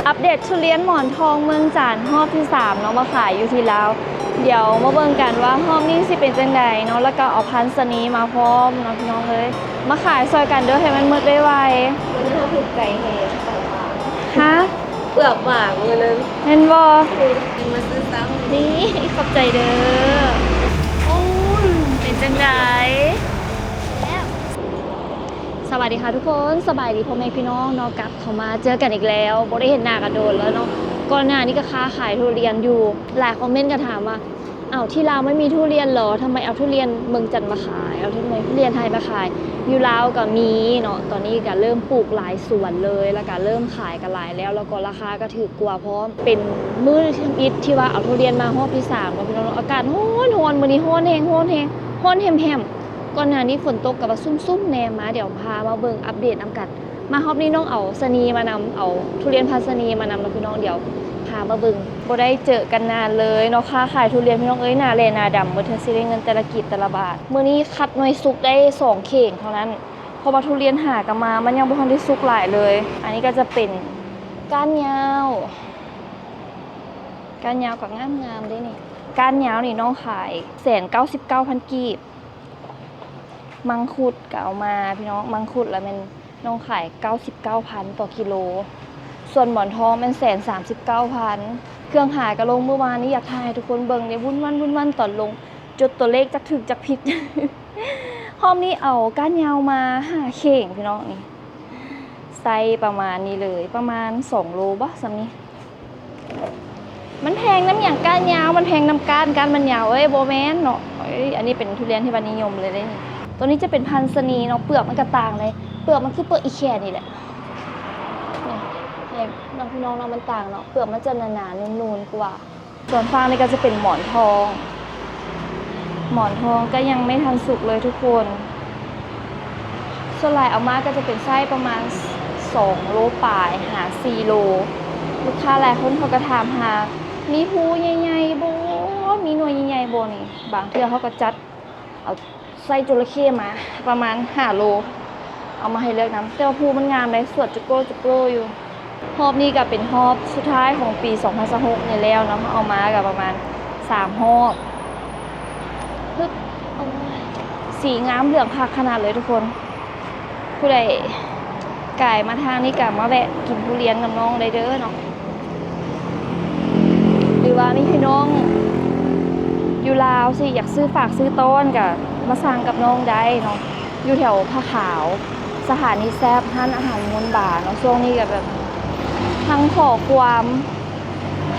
ອັບເດດທຸລຽນໝອນທອງເມືອງຈານຮອບທີສາມເນາະ ມາຂາຍຢູ່ທີ່ລາວ. ດຽວມາເບິ່ງກັນວ່າຮອບນີ້ຊິເປັນຈັ່ງໃດເນາະ ແລ້ວກໍເອົາພັນຊະນີມາພ້ອມເນາະ ພີ່ນ້ອງເອີຍ. ມາຂາຍຊ່ອຍກັນເດີ້ ໃຫ້ມັນໝົດໄວໆ. ມື້ນີ້ເຮົາຖືກໃຈແຮງ. ຮະ? ເປືອກຫວານມື້ໜຶ່ງ ແມ່ນບໍ່? ກິນມາຊື້ຊ້ຳ. ນີ້ ຂອບໃຈເດີ້. ໂອ້ຍ ເປັນຈັ່ງໃດ? ສະຫວັດດີຄ່ະທຸກຄົນ, ສະບາຍດີພໍ່ແມ່ພີ່ນ້ອງເນາະ, ກັບເຂົ້າມາເຈີກັນອີກແລ້ວ. ບໍ່ໄດ້ເຫັນໜ້າກັນດົນແລ້ວເນາະ. ກ່ອນໜ້ານີ້ກໍຄ້າຂາຍທຸລຽນຢູ່, ຫຼາຍຄອມເມັນກໍຖາມວ່າ ອ້າວ ທີ່ລາວໄມ່ມີທຸລຽນເຫຼື? ທຳໄມເອົາທຸລຽນເມືອງຈັນມາຂາຍ? ເອົາທຸລຽນໄທມາຂາຍ? ຢູ່ລາວກໍມີເນາະ, ຕອນນີ້ກໍເລີ່ມປູກຫຼາຍສວນເລີຍ ແລ້ວກໍເລີ່ມຂາຍກັນຫຼາຍແລ້ວ, ແລ້ວກໍລາຄາກໍຖືກກວ່າພ້ອມ. ເປັນມື້ທຳອິດທີ່ວ່າເອົາທຸລຽນມາຮອບທີສາມເນາະ ພີ່ນ້ອງເນາະ. ອາກາດຮ້ອນໆ ມື້ນີ້ຮ້ອນແຮງ ຮ້ອນແຮງ ຮ້ອນແຮມໆ. ກ່ອນໜ້ານີ້ຝົນຕົກກໍວ່າຊຸ່ມໆແດ່. ມາ ດຽວພາມາເບິ່ງອັບເດດນຳກັນ. ມາຮອບນີ້ນ້ອງເອົາຊະນີມານຳ, ເອົາທຸລຽນພັນຊະນີມານຳເນາະ ພີ່ນ້ອງ. ດຽວພາມາເບິ່ງ. ບໍ່ໄດ້ເຈີກັນນານເລີຍເນາະ, ຄ້າຂາຍທຸລຽນ ພີ່ນ້ອງເອີຍ, ໜ້າແລ່ໜ້າດຳເບິດ ເທື່ອຊິໄດ້ເງິນແຕ່ລະກີບແຕ່ລະບາດ. ມື້ນີ້ຄັດໜ່ວຍສຸກໄດ້ສອງເຂ່ງເທົ່ານັ້ນ, ເພາະວ່າທຸລຽນຫາກໍມາ ມັນຍັງບໍ່ທັນໄດ້ສຸກຫຼາຍເລີຍ. ອັນນີ້ກໍຈະເປັນກ້ານຍາວ, ກ້ານຍາວກໍງາມໆເດ້ນີ້. ກ້ານຍາວນີ້ນ້ອງຂາຍແສນເກົ້າສິບເກົ້າພັນກີບ. ມັງຄຸດກໍເອົາມາພີ່ນ້ອງ, ມັງຄຸດລະແມ່ນນ້ອງຂາຍເກົ້າສິບເກົ້າພັນຕໍ່ກິໂລ, ສ່ວນໝອນທອງແມ່ນແສນສາມສິບເກົ້າພັນ. ເຄື່ອງຫາກໍລົງມື້ວານນີ້, ຢາກຖ່າຍໃຫ້ທຸກຄົນເບິ່ງເດ້, ວຸ້ນວັນ ວຸ້ນວັນຕອນລົງ, ຈົດຕົວເລກຈັກຖືກຈັກຜິດ. ຮອບນີ້ເອົາກ້ານຍາວມາຫ້າເຂ່ງພີ່ນ້ອງ, ນີ້ ໄຊປະມານນີ້ເລີຍ, ປະມານສອງໂລບໍ່ ສ່ຳນີ້. ມັນແພງນຳຫຍັງ ກ້ານຍາວ, ມັນແພງນຳກ້ານ, ກ້ານມັນຍາວ. ເອີຍ ບໍ່ແມ່ນເນາະ. ເອີຍ ອັນນີ້ເປັນທຸລຽນທີ່ວ່ານິຍົມເລີຍເດ້ນີ້. ຕົວນີ້ຈະເປັນພັນຊະນີເນາະ, ເປືອກມັນກະຕ່າງເລີຍ, ເປືອກມັນຄືເປືອກອີແຄນີ້ແຫຼະ. ນີ້ ໃຫ້ນ້ອງພີ່ນ້ອງເນາະ, ມັນຕ່າງເນາະ, ເປືອກມັນຈະໜາໆ ນູນໆກວ່າ. ສ່ວນຝັ່ງນີ້ກໍຈະເປັນໝອນທອງ, ໝອນທອງກໍຍັງໄມ່ທັນສຸກເລີຍທຸກຄົນ. ສ່ວນຫຼາຍເອົາມາກໍຈະເປັນໄຊປະມານສອງໂລປາຍຫາສີ່ໂລ. ລູກຄ້າຫຼາຍຄົນເຂົາກໍຖາມຫາ ມີພູໃຫຍ່ໆບໍ່ ມີໜ່ວຍໃຫຍ່ໆບໍ່ນີ້. ບາງເທື່ອເຮົາກໍຈັດເອົາໄຊຈົລະເຂ້ມາປະມານຫ້າໂລ ເອົາມາໃຫ້ເລືອກນຳ, ແຕ່ວ່າພູມັນງາມເດ້, ສວຍຈຸໂກ້ຈຸໂກ້ຢູ່. ຮອບນີ້ກໍເປັນຮອບສຸດທ້າຍຂອງປີສອງພັນຊາວຫົກນີ້ແລ້ວເນາະ, ເຮົາເອົາມາກໍປະມານສາມຮອບ. ປຶບ ໂອ້ຍ ສີງາມເຫຼືອງຄັກຂະໜາດເລີຍທຸກຄົນ. ຜູ້ໃດກາຍມາທາງນີ້ກໍມາແວະກິນທຸລຽນນຳນ້ອງໄດ້ເດີເນາະ, ຫຼືວ່າມີພີ່ນ້ອງຢູ່ລາວຊິຢາກຊື້ຝາກຊື້ຕ້ອນກໍມາສັ່ງກັບນ້ອງໄດ້ເນາະ. ຢູ່ແຖວຜ້າຂາວ ສະຖານີແຊບ ຮ້ານອາຫານມູນບາເນາະ. ຊ່ວງນີ້ກໍແບບ ທັງຂໍ້ຄວາມ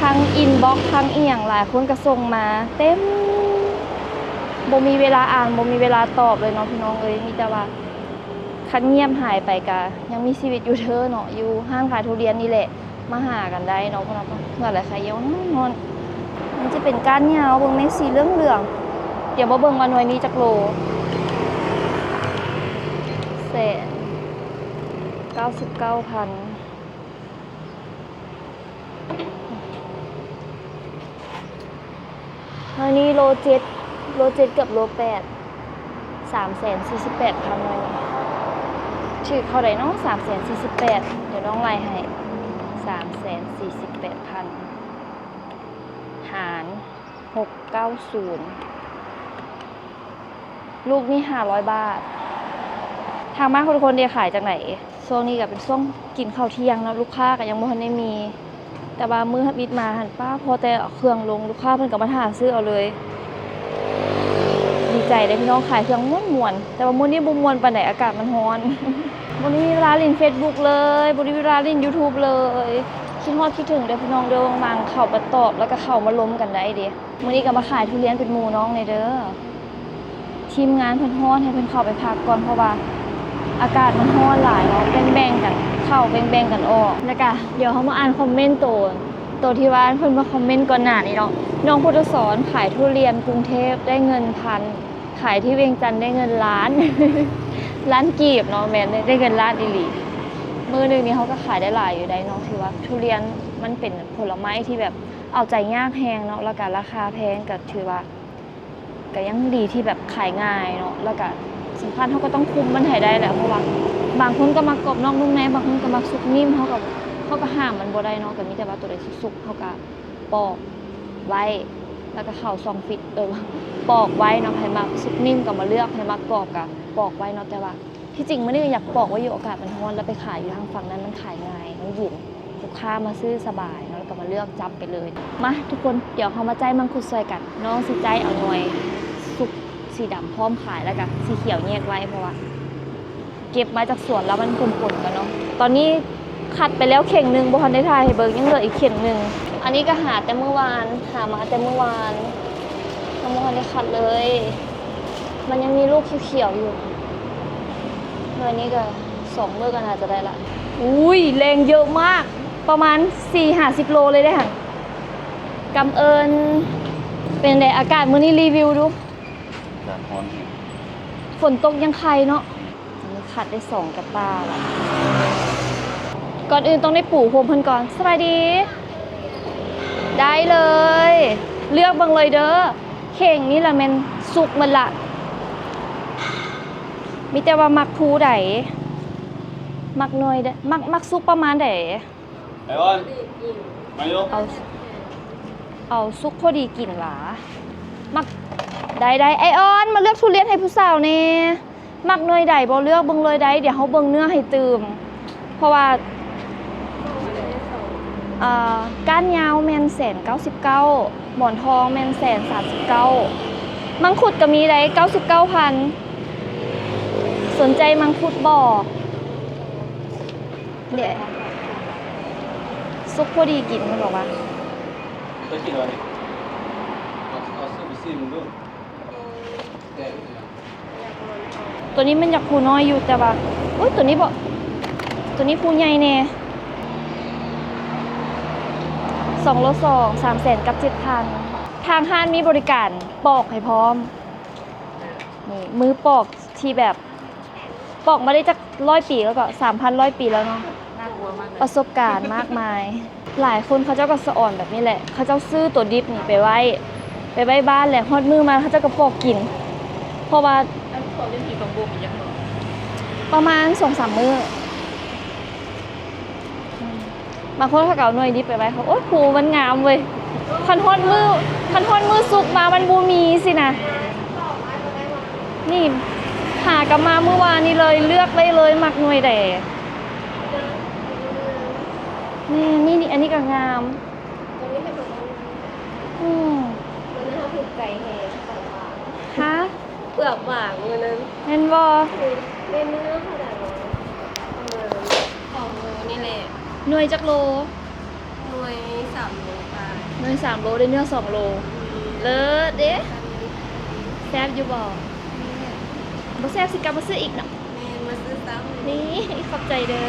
ທັງອິນບັອກ ທັງອີ່ຫຍັງ ຫຼາຍຄົນກໍສົ່ງມາເຕັມ, ບໍ່ມີເວລາອ່ານ ບໍ່ມີເວລາຕອບເລີຍເນາະ ພີ່ນ້ອງເອີຍ. ມີແຕ່ວ່າຄັນງຽບຫາຍໄປກໍຍັງມີຊີວິດຢູ່ເດີເນາະ, ຢູ່ຮ້ານຂາຍທຸລຽນນີ້ແຫຼະ. ມາຫາກັນໄດ້ເນາະ ເພື່ອນເຮົາກໍເມື່ອຍແຫຼະ ຂາຍຢ່ອງຮ້ອນ. ມັນຈະເປັນກ້ານຍາວ, ເບິ່ງແມ່ ສີເຫຼືອງໆ. ດຽວມາເບິ່ງວ່າໜ່ວຍນີ້ຈັກໂລ. ແສນເກົ້າສິບເກົ້າພັນ. ອັນນີ້ໂລເຈັດ ໂລເຈັດກັບໂລແປດ ສາມແສນສີ່ສິບແປດພັນ ໜ່ວຍນີ້. ຖືກເທົ່າໃດເນາະ ສາມແສນສີ່ສິບແປດ? ດຽວນ້ອງໄລ່ໃຫ້ ສາມແສນສີ່ສິບແປດພັນ ຫານ ຫົກເກົ້າສູນ ລູກນີ້ຫ້າຮ້ອຍບາດ. ທາງບ້ານທຸກຄົນເດ ຂາຍຈັ່ງໃດ? ຊ່ວງນີ້ກໍເປັນຊ່ວງກິນເຂົ້າທ່ຽງເນາະ, ລູກຄ້າກໍຍັງບໍ່ທັນໄດ້ມີ. ແຕ່ວ່າມື້ທຳອິດມາຫັ້ນ ປ້າ ພໍແຕ່ເອົາເຄື່ອງລົງ ລູກຄ້າເພິ່ນກໍມາຖ້າຊື້ເອົາເລີຍ. ດີໃຈເດ້ພີ່ນ້ອງ, ຂາຍເຄື່ອງມ່ວນໆ. ແຕ່ວ່າມື້ນີ້ບໍ່ມ່ວນປານໃດ, ອາກາດມັນຮ້ອນ. ບໍ່ໄດ້ມີເວລາຫຼິ້ນເຟສບຸກເລີຍ, ບໍ່ໄດ້ມີເວລາຫຼິ້ນຢູທູບເລີຍ. ຄິດຮອດຄິດເຖິງເດີພີ່ນ້ອງເດີ, ວ່າງໆເຂົ້າໄປຕອບ ແລ້ວກໍເຂົ້າມາລົມກັນໄດ້ເດ້. ມື້ນີ້ກໍມາຂາຍທຸລຽນເປັນໝູ່ນ້ອງແດ່ເດີ. ທີມງານເພິ່ນຮ້ອນ ໃຫ້ເພິ່ນເຂົ້າໄປພັກກ່ອນ ເພາະວ່າອາກາດມັນຮ້ອນຫຼາຍເນາະ, ແບ່ງໆກັນເຂົ້າ ແບ່ງໆກັນອອກ. ແລ້ວກະດຽວເຮົາມາອ່ານຄອມເມັນໂຕ ໂຕທີ່ວ່າເພິ່ນມາຄອມເມັນກ່ອນໜ້ານີ້ເນາະ. ນ້ອງພຸດທະສອນຂາຍທຸລຽນກຸງເທບໄດ້ເງິນພັນ, ຂາຍທີ່ວຽງຈັນໄດ້ເງິນລ້ານ ລ້ານກີບເນາະ, ແມ່ນ ໄດ້ເງິນລ້ານອີ່ຫຼີ. ມື້ໜຶ່ງນີ້ເຮົາກໍຂາຍໄດ້ຫຼາຍຢູ່ໄດ໋ເນາະ, ຖືວ່າທຸລຽນມັນເປັນຜົນລະໄມ້ທີ່ແບບເອົາໃຈຍາກແຮງເນາະ, ແລ້ວກະລາຄາແພງ ກໍຖືວ່າ ກໍຍັງດີທີ່ແບບຂາຍງ່າຍເນາະ, ແລ້ວກະສຳຄັນເຮົາກໍຕ້ອງຄຸມມັນໃຫ້ໄດ້ແຫຼະ, ເພາະວ່າບາງຄົນກໍມັກກອບນອກນຸ່ມໃນ, ບາງຄົນກໍມັກສຸກນິ່ມ, ເຮົາກໍ ເຮົາກໍຫ້າມມັນບໍ່ໄດ້ເນາະ ກໍມີແຕ່ວ່າໂຕໃດສຸກໆ ເຮົາກໍປອກໄວ້ ແລ້ວກໍເຂົ້າຊ່ອງຟຣີດ ເອີ ປອກໄວ້ເນາະ ໃຜມັກສຸກນິ້ມກໍມາເລືອກ ໃຜມັກກອບກໍປອກໄວ້ເນາະ ແຕ່ວ່າ ທີ່ຈິງມື້ນີ້ກໍຢາກປອກໄວ້ຢູ່ ອາກາດມັນຮ້ອນ ແລ້ວໄປຂາຍຢູ່ທາງຝັ່ງນັ້ນມັນຂາຍງ່າຍ ມັນເຢັນ ລູກຄ້າມາຊື້ສະບາຍເນາະ ແລ້ວກໍມາເລືອກຈັບໄປເລີຍ. ມາທຸກຄົນ ດຽວເຮົາມາຈ່າຍມັງຄຸດຊ່ວຍກັນ ນ້ອງຊິຈ່າຍເອົາໜ່ວຍສຸກສີດຳພ້ອມຂາຍ ແລ້ວກໍສີຂຽວແຍກໄວ້ ເພາະວ່າເກັບມາຈາກສວນແລ້ວມັນປົນໆກັນເນາະ. ຕອນນີ້ຄັດໄປແລ້ວເຂ່ງໜຶ່ງ ບໍ່ທັນໄດ້ຖ່າຍໃຫ້ເບິ່ງ ຍັງເຫຼືອອີກເຂ່ງໜຶ່ງ. ອັນນີ້ກໍຫາແຕ່ມື້ວານ ຫາມາແຕ່ມື້ວານ ຍັງບໍ່ທັນໄດ້ຄັດເລີຍ ມັນຍັງມີລູກຂຽວໆຢູ່. ໜ່ວຍນີ້ກໍສອງມື້ກໍໜ້າຈະໄດ້ລະ. ອຸ້ຍ ແລງເຍີະມາກ ປະມານສີ່ຫ້າສິບໂລເລີຍເດ້ຫັ້ນ. ກຳເອີນ ເປັນໃດອາກາດມື້ນີ້ ຣີວິວດູ. ອາກາດຮ້ອນແຮງ ຝົນຕົກຍັງໄຄເນາະ. ອັນນີ້ຄັດໄດ້ສອງກະຕ່າລະ. ກ່ອນອື່ນຕ້ອງໄດ້ປູພົມເພິ່ນກ່ອນ. ສະບາຍດີ. ໄດ້ເລີຍ ເລືອກເບິ່ງເລີຍເດີ. ເຂ່ງນີ້ລະແມ່ນສຸກໝົດລະ. ມີແຕ່ວ່າມັກພູໃດ ມັກໜ່ວຍໃດ ມັກ ມັກສຸກປະມານໃດ? ໄອອອນ ມາຢູ່ ເອົາ ເອົາສຸກພໍດີກິນຫວາ. ມັກ ໄດ້ໆ ໄອອອນ ມາເລືອກທຸລຽນໃຫ້ຜູ້ສາວແດ່. ມັກໜ່ວຍໃດບໍ່ ເລືອກເບິ່ງເລີຍໄດ້. ດຽວເຮົາເບິ່ງເນື້ອໃຫ້ຕື່ມ ເພາະວ່າ ອ່າ ກ້ານຍາວແມ່ນແສນເກົ້າສິບເກົ້າ ໝອນທອງແມ່ນແສນສາມສິບເກົ້າ. ມັງຄຸດກໍມີໃດ ເກົ້າສິບເກົ້າພັນ. ສົນໃຈມັງຄຸດບໍ່? ເດ ສຸກພໍດີກິນ ເພິ່ນບອກວ່າ. ເຄີຍກິນແລ້ວນີ້ ເອົາ ເອົາຊື້ໄປຊີມເບິ່ງດູ. ໂຕນີ້ມັນຢາກພູນ້ອຍຢູ່ ແຕ່ວ່າ ອຸ້ຍ ໂຕນີ້ບໍ່ ໂຕນີ້ພູໃຫຍ່ແດ່. ສອງໂລສອງ ສາມແສນກັບເຈັດພັນ. ທາງຮ້ານມີບໍລິການປອກໃຫ້ພ້ອມ. ນີ້ ມືປອກທີ່ແບບ ປອກມາໄດ້ຈັກຮ້ອຍປີແລ້ວ ກໍສາມພັນຮ້ອຍປີແລ້ວເນາະ. ປະສົບການມາກມາຍ. ຫຼາຍຄົນເຂົາເຈົ້າກໍສະອອນແບບນີ້ແຫຼະ ເຂົາເຈົ້າຊື້ໂຕດິບນີ້ໄປໄວ້ ໄປໄວ້ບ້ານ ແລ້ວຮອດມື້ມາເຂົາເຈົ້າກໍປອກກິນ ເພາະວ່າ ປະມານສອງສາມມື້. ບາງຄົນເຂົາກໍເອົາໜ່ວຍດິບໄປໄວ້ ເຂົາ ໂອ້ຍ ພູມັນງາມເວີຍ. ຄັນຮອດມື້ ຄັນຮອດມື້ສຸກມາມັນບໍ່ມີຊີ້ນະ. ນີ້ຫາກັບມາມື້ວານນີ້ເລີຍ ເລືອກໄດ້ເລີຍ ມັກໜ່ວຍໃດ. ນີ້ ນີ້ ນີ້ ອັນນີ້ກໍງາມ. ໂຕນີ້ເຫັນບໍ່? ອືມ ມື້ນັ້ນເຮົາຖືກໃຈແຮງ ເປືອກຫວານ. ຮະ? ເປືອກຫວານມື້ນັ້ນ ແມ່ນບໍ່? ອືມ ແມ່ນມື້ນັ້ນເທົ່າໃດຫວະ? ປະມານສອງໂລນີ້ແຫຼະ. ໜ່ວຍຈັກໂລ? ໜ່ວຍສາມໂລປາຍ. ໜ່ວຍສາມໂລ ໄດ້ເນື້ອສອງໂລ. ອືມ ເລີດເດ້. ແຊບຢູ່ບໍ່? ແຊບ. ບໍ່ແຊບຊິກັບມາຊື້ອີກເນາະ. ແມ່ນ ມາຊື້ຊ້ຳ. ນີ້ ຂອບໃຈເດີ.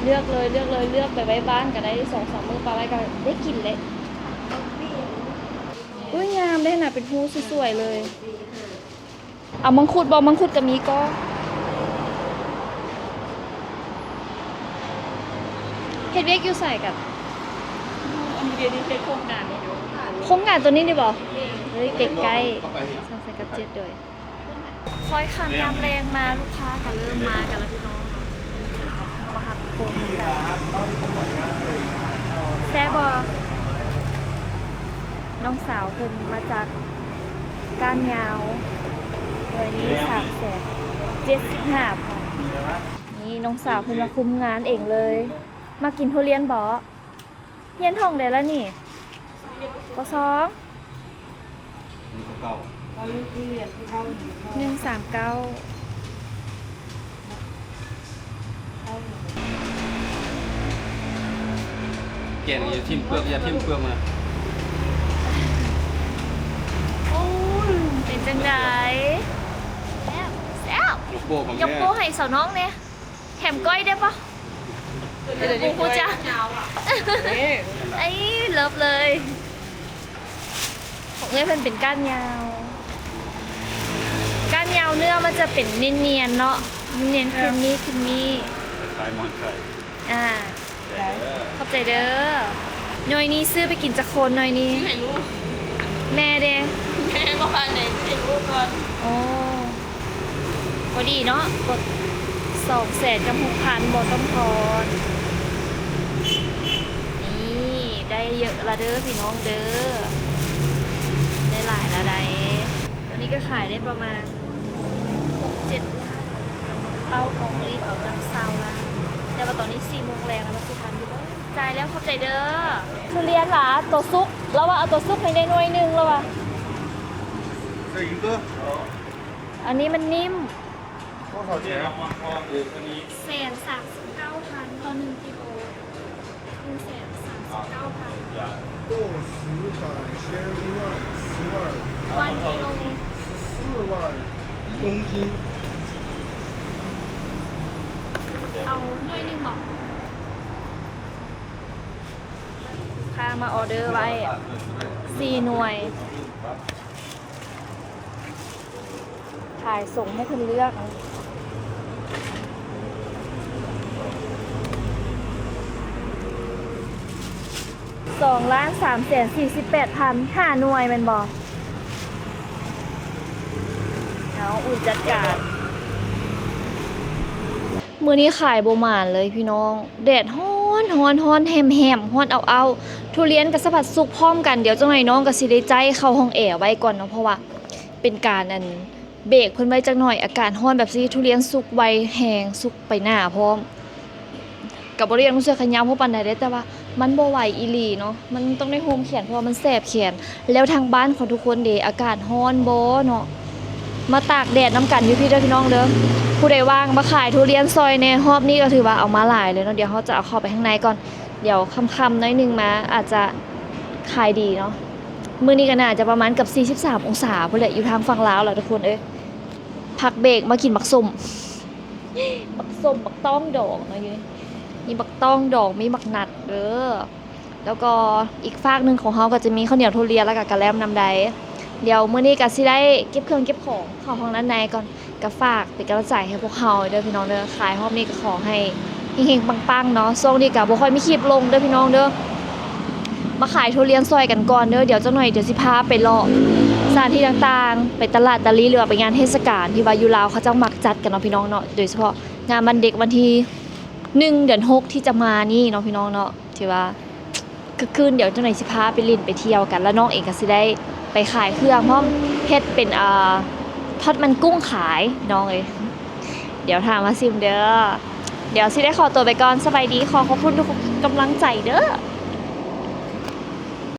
ເລືອກເລີຍ ເລືອກເລີຍ ເລືອກໄປໄວ້ບ້ານກໍໄດ້ ສອງສາມມື້ປາໄວ້ກໍໄດ້ກິນແຫຼະ. ອຸ້ຍ ງາມເດ້ນະ ເປັນພູສວຍໆເລີຍ. ເອົາມັງຄຸດບໍ່? ມັງຄຸດກໍມີກໍ. ເຮັດວຽກຢູ່ໃສກັນ? ອັນນີ້ເດ ເຮັດໂຄງການນີ້ຢູ່. ໂຄງການຕົວນີ້ນີ້ບໍ່? ເອີຍ ໃກ້ໆ ສາມແສນກັບເຈັດໂດຍ. ຄ້ອຍຄ່ຳຍາມແລງມາ ລູກຄ້າກໍເລີ່ມມາກັນແລ້ວພີ່ນ້ອງເນາະ. ມາຮັບຄົນກັນ. ແຊບບໍ່? ນ້ອງສາວເພິ່ນມາຈາກກ້ານຍາວ ໜ່ວຍນີ້ສາມແສນເຈັດສິບຫ້າພັນ. ນີ້ນ້ອງສາວເພິ່ນມາຄຸມງານເອງເລີຍ. ມາກິນທຸລຽນບໍ່? ຮຽນຫ້ອງໃດລະນີ້? ປໍສອງ. ໜຶ່ງສາມເກົ້າ. ແກງຢ່າຖິ້ມເປືອກ ຢ່າຖິ້ມເປືອກນະ. ໂອ້ຍ ເປັນຈັ່ງໃດ? ແຊບ ແຊບ. ຍົກໂປ້ໃຫ້ສາວນ້ອງແດ່. ແຖມກ້ອຍໄດ້ປະ? ເອີ ບໍ່ຮູ້ຈັກ. ເອີ ເລີບເລີຍ. ຂອງເອື້ອຍເພິ່ນເປັນກ້ານຍາວ. ກ້ານຍາວເນື້ອມັນຈະເປັນນຽນໆເນາະ ນຽນ ຄຣີມມີ້ ຄຣີມມີ້. ຂາຍໝອນໄຂ່. ອ່າ ຂອບໃຈເດີ. ໜ່ວຍນີ້ຊື້ໄປກິນຈັກຄົນ? ໜ່ວຍນີ້ ຊື້ໃຫ້ລູກ. ແມ່ເດ? ແມ່ບໍ່ພາໄດ້ໃຫ້ລູກກ່ອນ. ໂອ້ ພໍດີເນາະ ກົດ ສອງແສນກັບຫົກພັນບໍ່ຕ້ອງທອນ. ນີ້ ໄດ້ເຍອະລະເດີພີ່ນ້ອງເດີ ໄດ້ຫຼາຍລະໄດ໋. ຕອນນີ້ກໍຂາຍໄດ້ປະມານຫົກເຈັດລ້ານ ເຕົ້າຂອງລີດເອົາຈັກຊາວລ້ານ. ແຕ່ວ່າຕອນນີ້ສີ່ໂມງແລງແລ້ວ ວ່າຊິທັນຢູ່ບໍ່? ຈ່າຍແລ້ວ ຂອບໃຈເດີ. ທຸລຽນຫວາ ໂຕສຸກ ລາວວ່າເອົາໂຕສຸກໃຫ້ແດ່ໜ່ວຍໜຶ່ງ ລາວວ່າ. 这一个 ອັນນີ້ມັນນິ້ມ. 多少钱？ແສນສາມສິບເກົ້າພັນ ຕໍ່ໜຶ່ງກິໂລ ໜຶ່ງແສນສາມສິບເກົ້າພັນ. 豆豉百鲜一万十二，半斤十四万一公斤。 ເອົາໜ່ວຍໜຶ່ງບໍ? ລູກຄ້າມາອໍເດີໄວ້ສີ່ໜ່ວຍ. ຂາຍສົ່ງໃຫ້ເພິ່ນເລືອກ ສອງລ້ານສາມແສນສີ່ສິບແປດພັນ ຫ້າໜ່ວຍແມ່ນບໍ່? ເອົາ ອຸ່ນຈັດການ. ມື້ນີ້ຂາຍບໍ່ໝານເລີຍພີ່ນ້ອງ ແດດຮ້ອນ ຮ້ອນ ຮ້ອນແຮມໆ ຮ້ອນເອົາໆ. ທຸລຽນກໍສະພັດສຸກພ້ອມກັນ. ດຽວຈັກໜ່ອຍນ້ອງກໍຊິໄດ້ໃຈເຂົ້າຫ້ອງແອໄວ້ກ່ອນເນາະ ເພາະວ່າເປັນການ ອັນ ເບກເພິ່ນໄວ້ຈັກໜ່ອຍ. ອາກາດຮ້ອນແບບຊີ້ ທຸລຽນສຸກໄວແຮງ ສຸກໄປໜ້າພ້ອມ. ກໍບໍ່ໄດ້ຢາກນຸ່ງເສື້ອແຂນຍາວພໍປານໃດເດ້ ແຕ່ວ່າມັນບໍ່ໄຫວອີ່ຫຼີເນາະ ມັນຕ້ອງໄດ້ໂຮມແຂນ ເພາະວ່າມັນແສບແຂນ. ແລ້ວທາງບ້ານຂອງທຸກຄົນເດ ອາກາດຮ້ອນບໍ່ເນາະ? ມາຕາກແດດນຳກັນຢູ່ພີ້ເດີພີ່ນ້ອງເດີ. ຜູ້ໃດວ່າງມາຂາຍທຸລຽນຊ່ອຍແດ່. ຮອບນີ້ກໍຖືວ່າເອົາມາຫຼາຍເລີຍເນາະ. ດຽວເຮົາຈະເອົາເຂົ້າໄປຂ້າງໃນກ່ອນ ດຽວຄ່ຳໆໜ້ອຍໜຶ່ງມາອາດຈະຂາຍດີເນາະ. ມື້ນີ້ກໍໜ້າຈະປະມານເກືອບສີ່ສິບສາມອົງສາພຸ້ນແຫຼະ ຢູ່ທາງຝັ່ງລາວລະທຸກຄົນເອີຍ. ພັກເບກມາກິນໝາກສົ້ມ ໝາກສົ້ມ ໝາກຕ້ອງດອງເນາະ ຢູ່ນີ້ມີໝາກຕ້ອງດອງ ມີໝາກນັດເດີ. ແລ້ວກໍອີກຟາກໜຶ່ງຂອງເຮົາກໍຈະມີເຂົ້າໜຽວທຸລຽນ ແລ້ວກໍກະແລັມນຳໃດ໋. ດຽວມື້ນີ້ກໍຊິໄດ້ເກັບເຄື່ອງເກັບຂອງເຂົ້າຫ້ອງດ້ານໃນກ່ອນ. ກໍຝາກເປັນກຳລັງໃຈໃຫ້ພວກເຮົາເດີພີ່ນ້ອງເດີ. ຂາຍຮອບນີ້ກໍຂໍໃຫ້ເຮັງໆປັງໆເນາະ. ຊ່ວງນີ້ກໍບໍ່ຄ່ອຍມີຄລິບລົງເດີພີ່ນ້ອງເດີ. ມາຂາຍທຸລຽນຊ່ອຍກັນກ່ອນເດີ. ດຽວຈັກໜ່ອຍ ດຽວຊິພາໄປເລາະສະຖານທີ່ຕ່າງໆ ໄປຕະຫຼາດຕະລີ ຫຼືວ່າໄປງານເທດສະການທີ່ວ່າຢູ່ລາວເຂົາເຈົ້າມັກຈັດກັນເນາະພີ່ນ້ອງເນາະ. ໂດຍສະເພາະງານວັນເດັກວັນທີໜຶ່ງ ເດືອນຫົກ ທີ່ຈະມານີ້ເນາະພີ່ນ້ອງເນາະ. ຖືວ່າ ຄືຄືນ ດຽວຈັກໜ່ອຍຊິພາໄປຫຼິ້ນໄປທ່ຽວກັນ ແລ້ວນ້ອງເອງກໍຊິໄດ້ໄປຂາຍເຄື່ອງພ້ອມ ເຮັດເປັນ ອ່າ ທອດມັນກຸ້ງຂາຍນ້ອງເອີຍ. ດຽວຖ້າມາຊິມເດີ. ດຽວຊິໄດ້ຂໍຕົວໄປກ່ອນ. ສະບາຍດີ. ຂໍຂອບຄຸນທຸກກຳລັງໃຈເດີ.